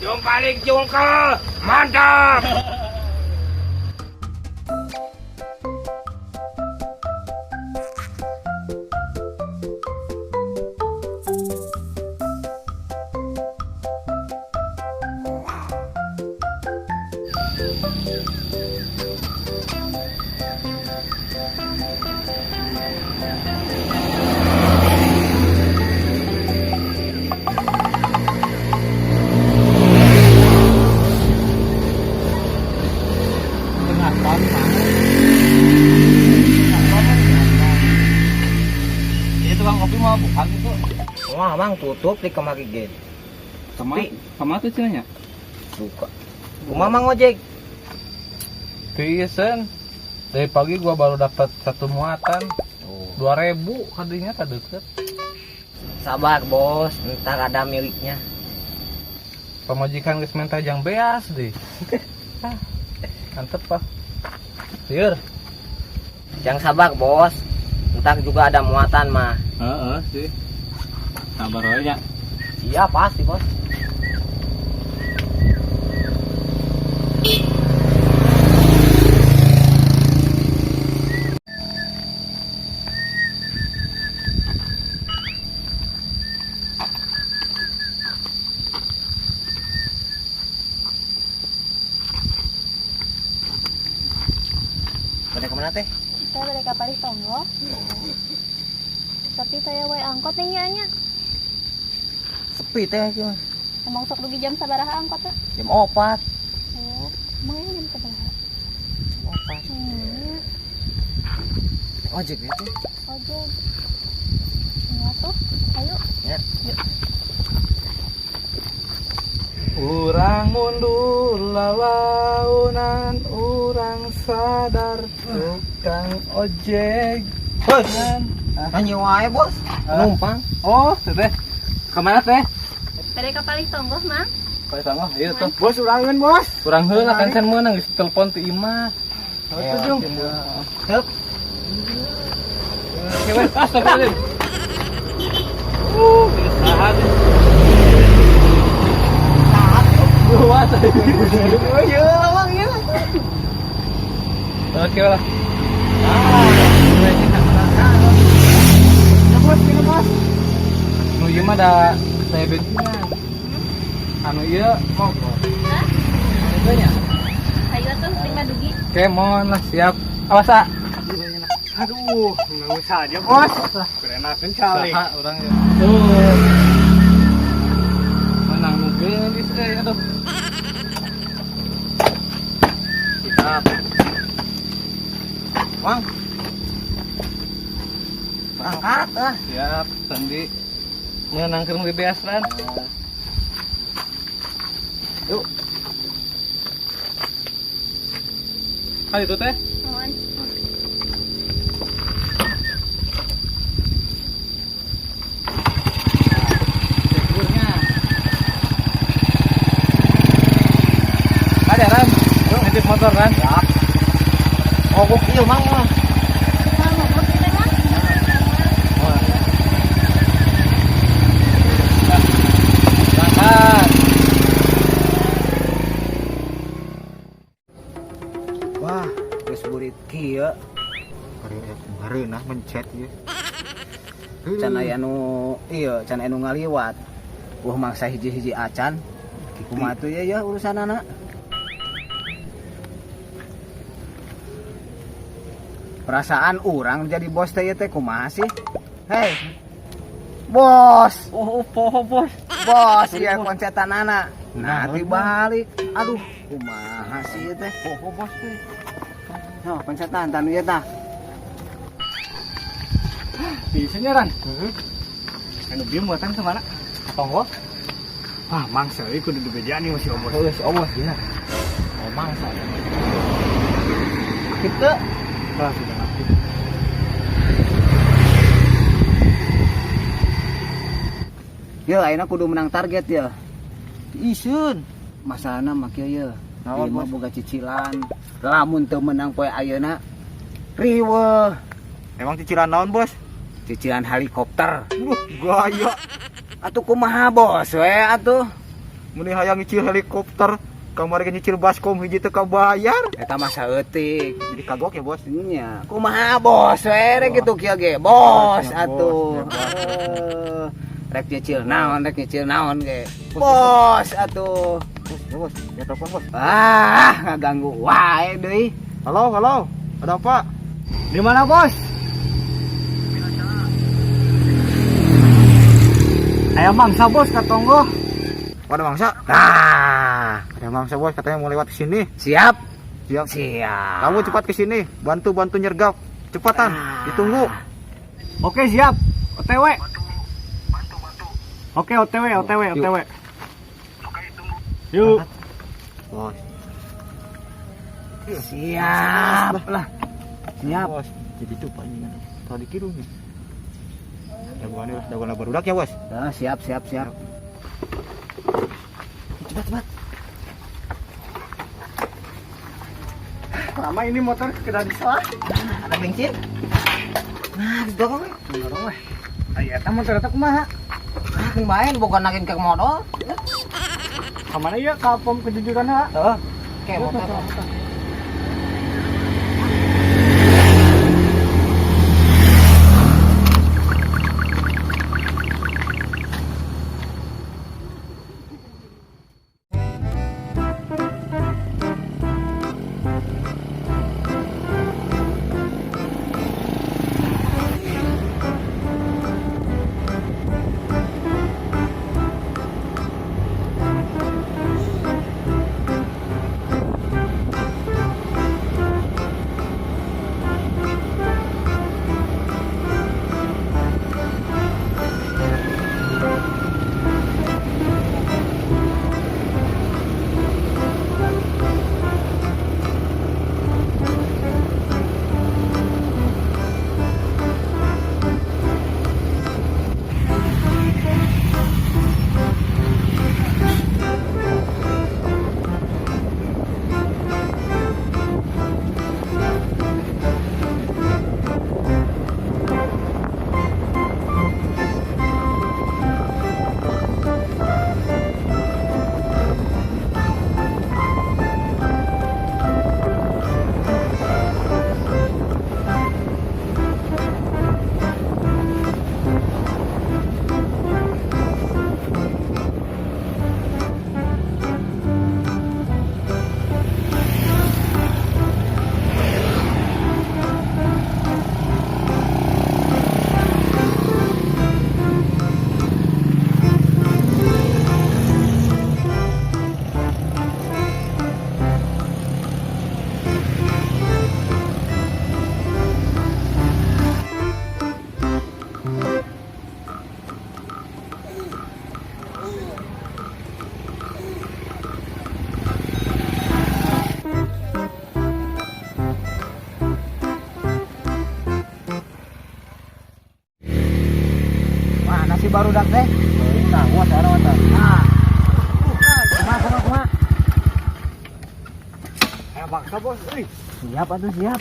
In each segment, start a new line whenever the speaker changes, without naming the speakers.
Jumpaling jungkel. Mantap.
Tengah ton mah. Iya, tukang kopi mau buka gitu.
Wah, Mang, tutup di kemari gen.
Sama sama tuh cenah nya.
Buka. Kumaha, Mang, ojek?
Tiisen. Dari pagi gua baru dapat satu muatan. 2000 kadinya tak deket.
Sabar, Bos, ntar ada miliknya.
Pamajikan geus minta jang beas deh. Ah, mantep pak. Lieur.
Yang sabar, Bos. Ntar juga ada muatan mah.
Heeh sih. Sabar aja nya.
Iya, pasti, Bos. Pada kemana teh?
Saya balik ke Paris Tonggo. Tapi saya wae angkot nih nya.
Sepi teh gimana?
Emang sok dugi jam sabaraha angkot teh?
Jam 4.
Oh, emang ini jam sabaraha?
4. Ojek gitu.
Ojek. Ya tuh, ayo.
Ya.
Yuk.
Urang mundur lalaunan, urang sadar tukang ojek.
Bos. Tanya wae, Bos. Numpang.
Oh, teh. Kemana teh?
Balik ke Paris Tonggo, Mang.
Kali sama, ayo tuh.
Bos urangan bos.
Kurang heula kan can meunang geus telepon ti imah.
Ayo,
Jung.
Hup.
Oke, weh, astagfirullahaladzim. Geus sahat. Buat.
Oh iya, Bang, iya.
Oke lah.
Ya bos, ini bos.
Nu ieu mah da saya bensinan. Anu ieu mogok.
Hah?
Anu nya.
Ayo tuh, terima dugi.
Kemon lah, siap. Awas ah.
Aduh, nggak usah aja bos. Kerenakan calik.
Saha urang ya. Tuh. Menang nu geulis euy, aduh. Siap.
Bang. Berangkat ah.
Siap, Sandi. Meunang keur beas ran.
Yuk.
Ayo itu teh.
Mohon.
Tegurnya. Ada ran. Nitip motor kan?
Ya. Mogok ieu, Mang mah.
Mang, mogok kita, Mang.
Berangkat.
Wah, geus burit kieu.
Hareunah mencet ya.
Can aya nu ieu, can aya nu ngaliwat. Wah, mangsa hiji-hiji acan. Kumaha tuh ya ya urusanana? Perasaan urang jadi bos teh ieu teh kumaha sih? Hei. Bos.
Oh, poho bos.
Bos, ieu koncetanana. Nah, dibalik. Aduh, kumaha sih ieu teh?
Poho bos teh.
Noh, pencetan tanu ieu tah.
Bisa nya ran. Anu bieu muatan kemana?
Tonggo.
Wah, mangsa euy kudu dibejaan nih masih obos.
Heuh, si obos dia. Oh, mangsa.
Kitu.
Wah, sudah aktif.
Yo, ayeuna kudu menang target ya. Isun. Masalahna mah kieu ye.
Naon,
Ieu mah
Bos?
boga cicilan. Lamun teu menang poe ayeuna riweuh.
Emang cicilan naon, Bos?
Cicilan helikopter.
Duh, gaya.
Atuh kumaha bos we atuh.
Meni hayang nyicil helikopter, kamari ge nyicil baskom hiji teu kabayar.
Eta mah saeutik.
Jadi kagok ya, Bos.
Nya, kumaha bos we rek kitu kieu ge. Bos
Bos,
atuh.
bos.
Eh, rek nyicil naon ge. Bos atuh.
Bos, ya, Bos. Ya telepon, Bos.
Ah, ngaganggu wae deui.
Halo, halo. Ada apa?
Di mana, Bos? Aya mangsa, Bos, ka tonggoh.
Oh, ada mangsa?
Nah,
Ada mangsa, Bos. Katanya mau lewat ke sini.
siap.
Siap.
Siap.
Kamu cepat ke sini, bantu-bantu nyergap. Cepatan,
Ah.
ditunggu.
Oke, siap. OTW. Oke, OTW, OTW,
Yuk.
OTW. Yuk.
Bos,
Siap lah. Siap.
Bos. Jadi itu Pak ini. Tadi kiru nih. Dagoan lah, dagoan barudak ya, Bos.
Ah, siap, siap, siap. Cepat, cepat.
Lama ini motor kena diselah.
Ada bensin? Nah, didorong we.
Dorong weh. Aya eta motor eta kumaha?
Ah, kumaha bukan nakin ke modal.
Kamana ieu ka pom kejujuran ha?
Heeh. Kayak motor. Mana sih barudak teh?
Nah, gua sekarang mata.
Nah. Kumaha, kumaha, kumaha.
Aya mangsa, Bos. Euy.
Siap atuh, siap.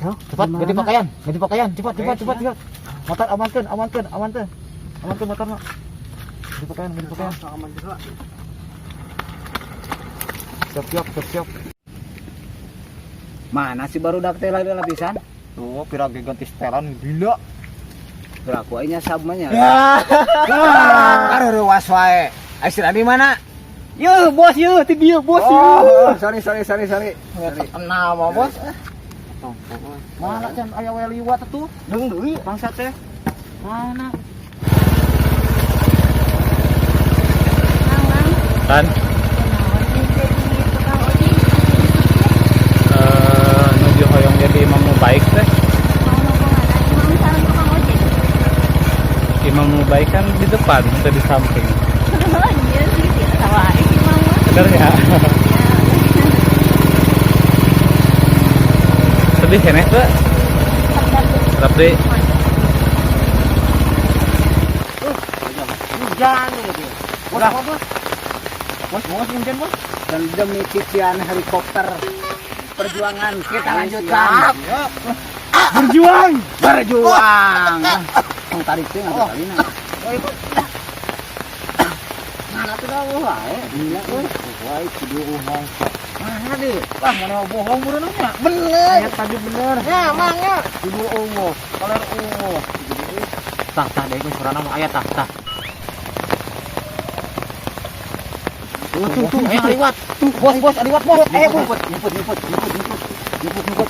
Yo, cepat ganti pakaian, ganti pakaian, cepat, cepat, cepat, cepat. Motor amankeun, amankeun, amankeun. Amankeun motor mah. Ganti pakaian, ganti pakaian.
Aman juga.
Siap, siap, siap, siap.
Mana sih barudak teh lagi lapisan?
Tuh, pirage ganti setelan gila.
Berlaku aja nyasab mah nya. Ah, reuwas wae. Ai si Rani mana?
Yeuh, Bos, yeuh, ti dieu, Bos, yeuh.
Oh, sorry, sorry, sorry, sorry.
Kenal mah, Bos. Mana can aya we liwat atuh?
Deung deui.
Bangsa teh. Mana?
Mang, mang.
Kan
Kunaon nih jadi tukang ojek?
Nuju hoyong jadi imam nu baik teh.
Mau hubungan imam sareng tukang ojek?
Imam nu baik kan di depan, atau di samping.
Iya sih, tidak tahu aja imam mah.
Bener ya? Sedih keneh tuh. Tapi
Hujan gitu.
Bos, bos, bos. Bos, bos, hujan, Bos.
Dan demi cician helikopter perjuangan kita lanjutkan.
Siap.
Berjuang.
Berjuang. Tong tarik teh ngadu kalina. Mana tuh?
Sudah wae. Gila euy. Wae kudu mangsa. Mana deh? Wah, mana bohong meureun nya. Bener.
Ya tadi bener.
Ya, mang ya. Kudu ungu, kolor ungu. Tah, tah deui surana mah aya tah, tah. Tuh, tuh, tuh, ayo liwat. Tuh, bos, bos, liwat, bos. Ayo, bos. Jemput, jemput, jemput, jemput. Jemput, jemput.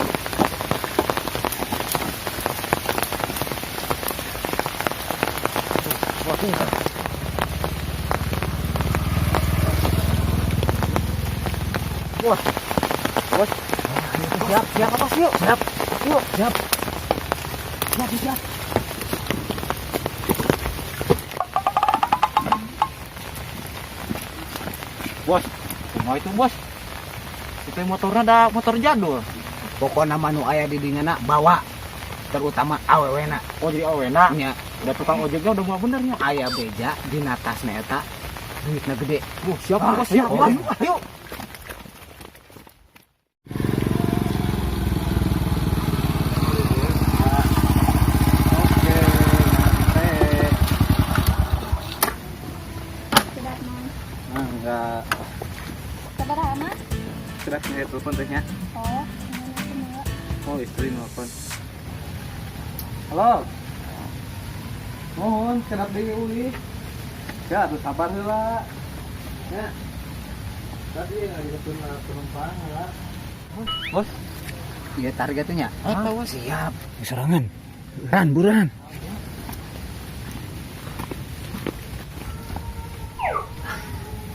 Wah, bos. Siap, siap apa sih? Yuk, siap. Yuk, siap. Siap, siap. Bos, kumaha itu bos? Itu motornya ada motor jadul.
Pokokna mah nu aya di dinya bawa terutama awewena.
Oh jadi awewena.
Nya,
udah tukang ojeknya udah mau bener nya.
Aya beja dina tasna eta duitna gede.
Siap bos, siap bos. Yuk.
Oke, nyampe.
Sudah, Mang.
Enggak.
Sabar amat.
Sudah saya telepon tehnya.
Oh, mana
Oh, istri nelfon. Halo. Mohon kedap deui euy. Ya, atuh sabar heula. Ya. Tadi ngajukeun penumpang heula. Bos,
Iya targetnya.
Ah,
siap. Sorangan. Ran, buruan.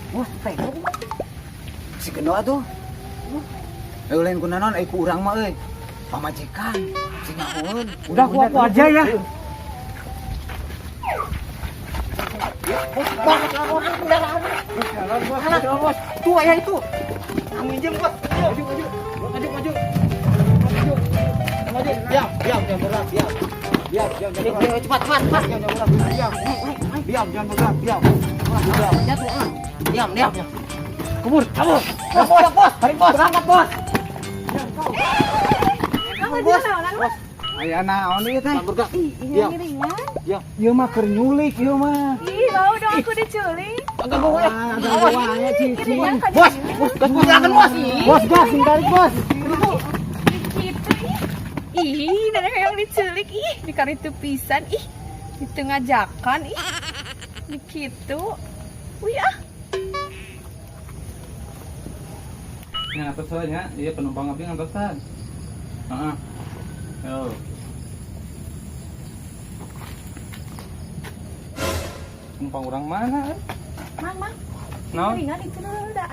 Wah, teh. Si gendo atuh. Lain ku naon ku urang mah euy. Pamajikan, si nyahoeun.
Udah aku aja ya.
Bos, tuh ayah itu. Minjem bos. Maju, maju, maju, maju. Maju, maju. Diam, diam, jangan bergerak, diam. Diam, diam, jangan bergerak. Cepat, cepat, cepat. Diam, jangan bergerak, diam. Diam, jangan bergerak, diam. Diam, diam, diam. Kabur, kabur. Bos, bos, bos. Tarik bos. Berangkat bos.
Bos, bos.
Aya naon ieu teh?
Bergerak.
Ih,
Diam.
ngiringan.
Diam.
Ieu mah keur nyulik ieu mah.
Ih, mau dong aku diculik.
Agak gue ya.
Awas, wae cicing.
Bos, bos, gas bos, silakan bos.
Bos, gas, sing tarik bos.
Gitu ih. Ih, nenek yang diculik ih, di karitu pisan ih. Di tengah jakan ih. Di kitu. Wih ah.
Nya atas heula nya, ieu penumpang abdi ngantosan. Heeh. Yo. Penumpang urang mana?
Mang, mang.
Naon?
Ringan itu udah.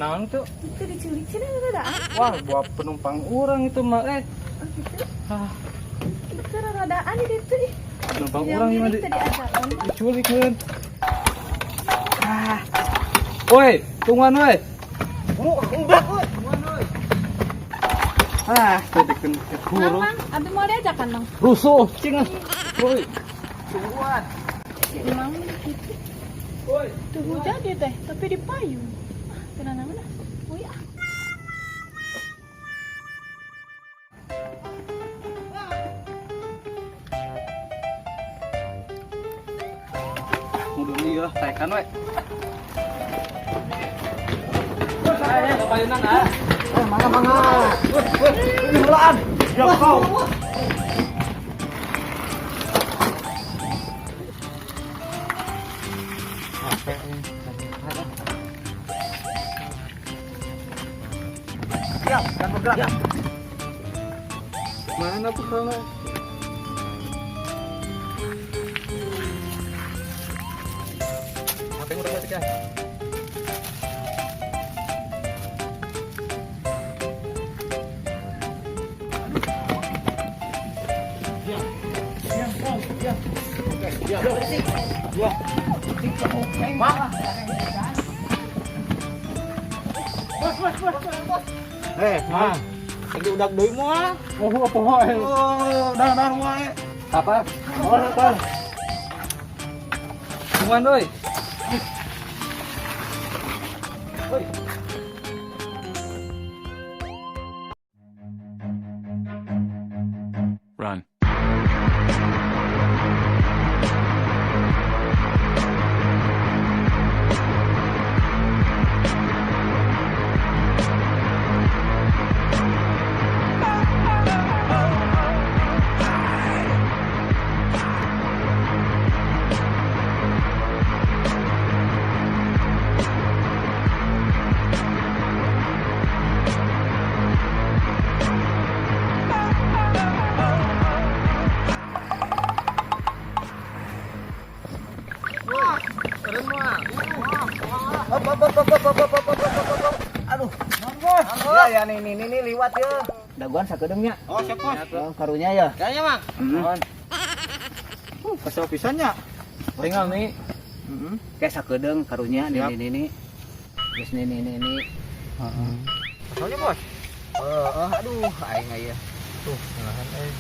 Naon tuh?
Itu diculik cina udah.
Wah, buat penumpang orang itu mah eh.
Oh gitu.
Ah,
Itu rodaan itu ih.
penumpang
Yang
orang
milik
ini
tadi ajakan.
diculik kan. Ah. Woi, tungguan woi.
Udah, woi.
Ah, tadi kan
Mang,
huruf.
mang, abdi mau diajakan, Mang.
Rusuh, cing. Woi.
Tungguan.
Si Mang gitu.
Woi.
Tunggu jadi teh, tapi di payung. Ah, tenang mana? Wih ah.
Mundur nih lah, tekan we. Ayo, payunan ah.
Mangga, mangga. Woi, woi, ini helaan.
Ya kau.
Diam, jangan bergerak.
Mana tuh sana? Apa yang udah mati kan?
Eh, mah. Lagi udah deui moal.
Oh, apa wae?
Oh, dah dah wae.
Apa? Oh, apa? Tungguan, doi. Woi.
Run.
Op op op op op op op op op. Aduh. Bos. Ya ya nih nih nih liwat ya. Daguan sakedeung nya.
Oh, siap, Bos.
Oh, karunya ya.
Kayaknya, Mang.
Heeh.
Kesel pisan nya.
Tinggal nih.
Heeh. Kayak sakedeung karunya nih nih nih. Geus nih nih nih nih.
Heeh.
Soalnya, Bos.
Heeh, aduh aing aya.
Tuh, ngelahan euy.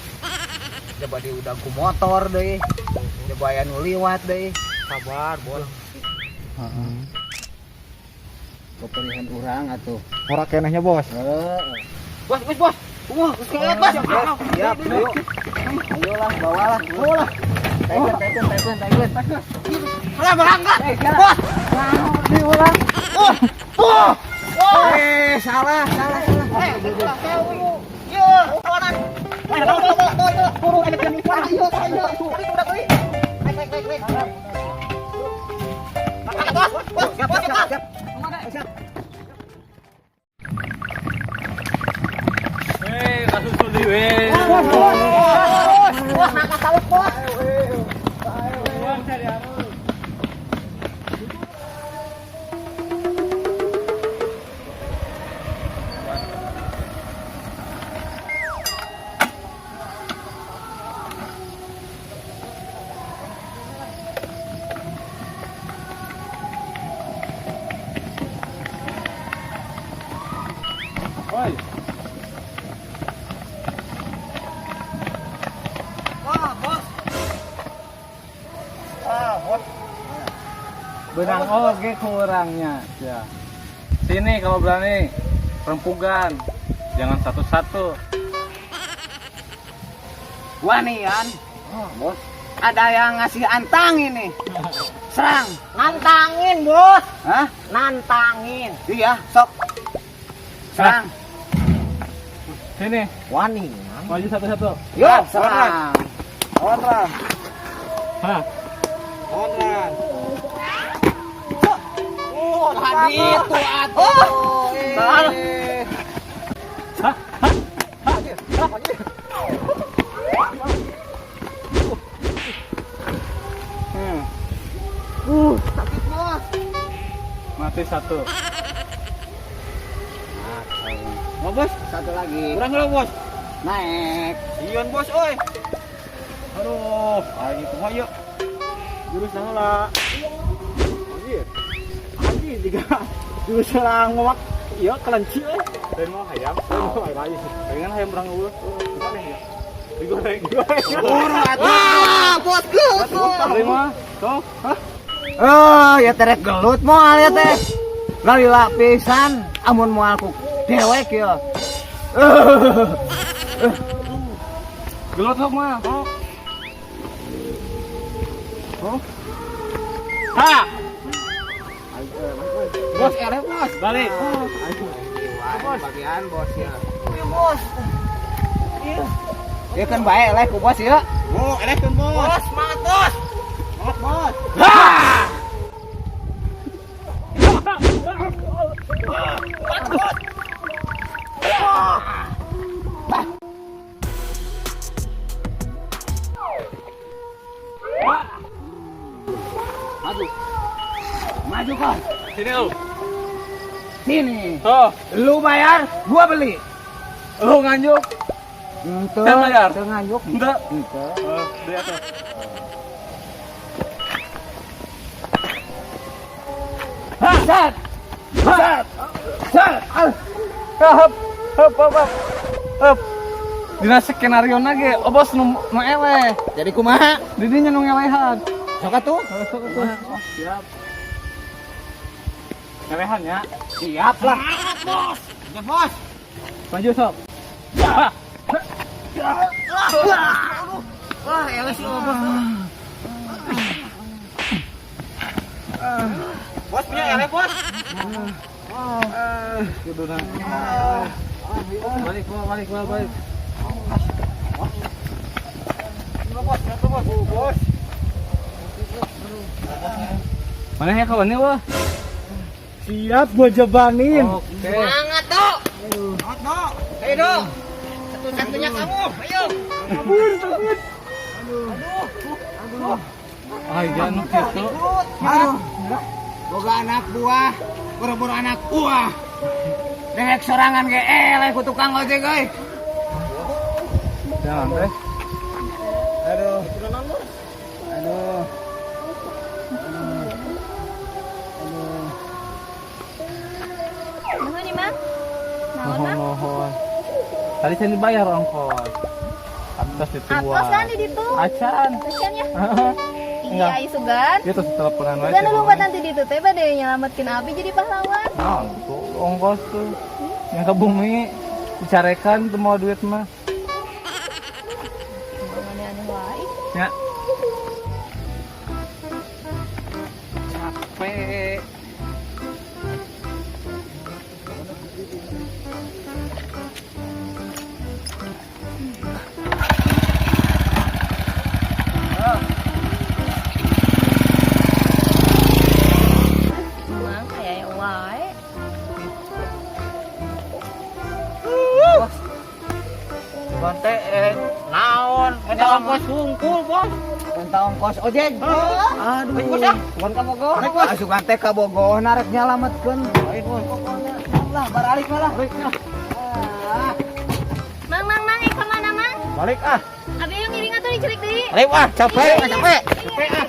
Coba di udah ku motor deui. Coba aya nu liwat deui.
Sabar, Bos.
Heeh.
Peperihan urang atuh.
Ora kenehnya, Bos.
Heeh.
Bos, bos, bos. Wah, geus kelewat, Bos.
Siap, ayo. Ayolah, bawalah. Bawalah. Taikeun, taikeun, taikeun, taikeun.
Lah, berangkat.
Eh, jalan.
Bos.
Diulang.
Oh. Oh. Oh.
Eh, salah, salah, salah.
Eh, ulah sewu. Ye, kawanan. Eh, bawa, bawa, bawa, bawa. Turun, ayo, ayo, ayo, ayo. Udah, euy. Naik, naik, naik, naik. Angkat, Bos. Bos,
Siap,
bos,
siap,
bos.
siap. Siap.
Hei, kasus deui we.
Bos, bos, bos. Bos, angkat salut, Bos.
Woi.
Wah, Bos. Ah, Bos.
Benang oge kurangnya. Ya. Sini kalau berani rempugan. Jangan satu-satu.
Wanian. Oh, bos. Ada yang ngasih antang ini. Serang.
Nantangin, Bos.
Hah?
Nantangin.
Iya, sok. Serang.
Sini,
Wani.
maju satu-satu.
Yuk, serang.
Onran.
Hah.
Onran. Oh,
Tadi itu atuh.
Oh,
Eh.
Hah. Hmm.
Sakit, Bos.
Mati satu.
Mau, Bos?
Satu lagi.
Kurang lah, Bos.
Naik.
Ion, Bos, oi. Aduh, ayo kumaha yuk. Jurus naon lah. Anjir. Anjir juga jurus serang mewak ieu kelenci euy.
Lain mau hayam.
Lain mau hayam.
Pengen hayam berang eueuh. Digoreng ya. Digoreng, digoreng.
Buru atuh.
Wah, bos geus.
Lain mah. Sok. Hah?
Oh, ya terek gelut moal ya teh. Lalila pisan amun moal ku dewek ya.
Gelut sok mah. Sok. Oh. Ha.
Bos eleh, Bos.
Balik.
Bos. Bagian bos ya.
Iya, Bos.
Ya kan bae eleh ku bos ya.
Oh, eleh kan, Bos. Bos, semangat, Bos. Semangat, Bos.
Maju. Maju kau.
Sini lu.
Sini.
Tuh.
Lu bayar, gua beli.
Lu nganjuk.
Ente.
Saya bayar.
Teu nganjuk.
Ente.
Ente.
Oh, beli atuh.
Sat. Sat. Sat.
Hup, hup, hup, hup. Hup. Dina skenario na ge, oh bos nu nu eleh.
Jadi kumaha?
Didinya nu ngelehan.
Sok atuh.
Sok atuh. Siap. Ngelehan ya.
Siap lah.
Bos. Ya, Bos.
Maju sok. Ah.
Wah, eleh sih, Bos. Bos punya eleh, Bos.
Kuduna. Balik, balik, balik, balik.
Bos, bos, bos.
Mana ya kawannya wah?
Siap gua jabanin.
Oke.
Semangat, Dok. Semangat, Dok. Ayo, Dok. Satu-satunya kamu. Ayo.
Kabur, kabur.
Aduh. Aduh.
Ah, jangan gitu.
Aduh.
Boga anak buah, boro-boro anak buah. Dewek sorangan ge eleh ku tukang ojek euy.
Jangan teh.
Aduh. Aduh. Aduh.
Nuhun nih, Mang. Naon,
Mohon
Mang?
mohon. Tadi saya dibayar ongkos. Atas itu.
Atos kan di ditu.
Acan.
Kasian ya.
Enggak.
Iya, ai sugan.
Dia terus teleponan wae.
Sugan lu buat nanti ditu teh bade nyelametkeun abi jadi pahlawan.
Naon tuh ongkos tuh. Yang ke bumi dicarekan tuh mau duit mah.
Aneh-aneh wae.
Ya.
Capek.
Mang kayak wae.
Bos.
Bonte naon? Minta ongkos hungkul, Bos.
Minta ongkos ojek. Aduh.
Bos ah.
Bukan ka Bogor. Asukan teh ka Bogor narek nyalametkeun. Lain bos pokoknya. Lah baralik lah. Ah.
Mang, mang, mang, ka mana, Mang?
Balik ah.
Abi yang ngiring atuh dicerik deui.
Balik ah, capek, capek.
Capek ah.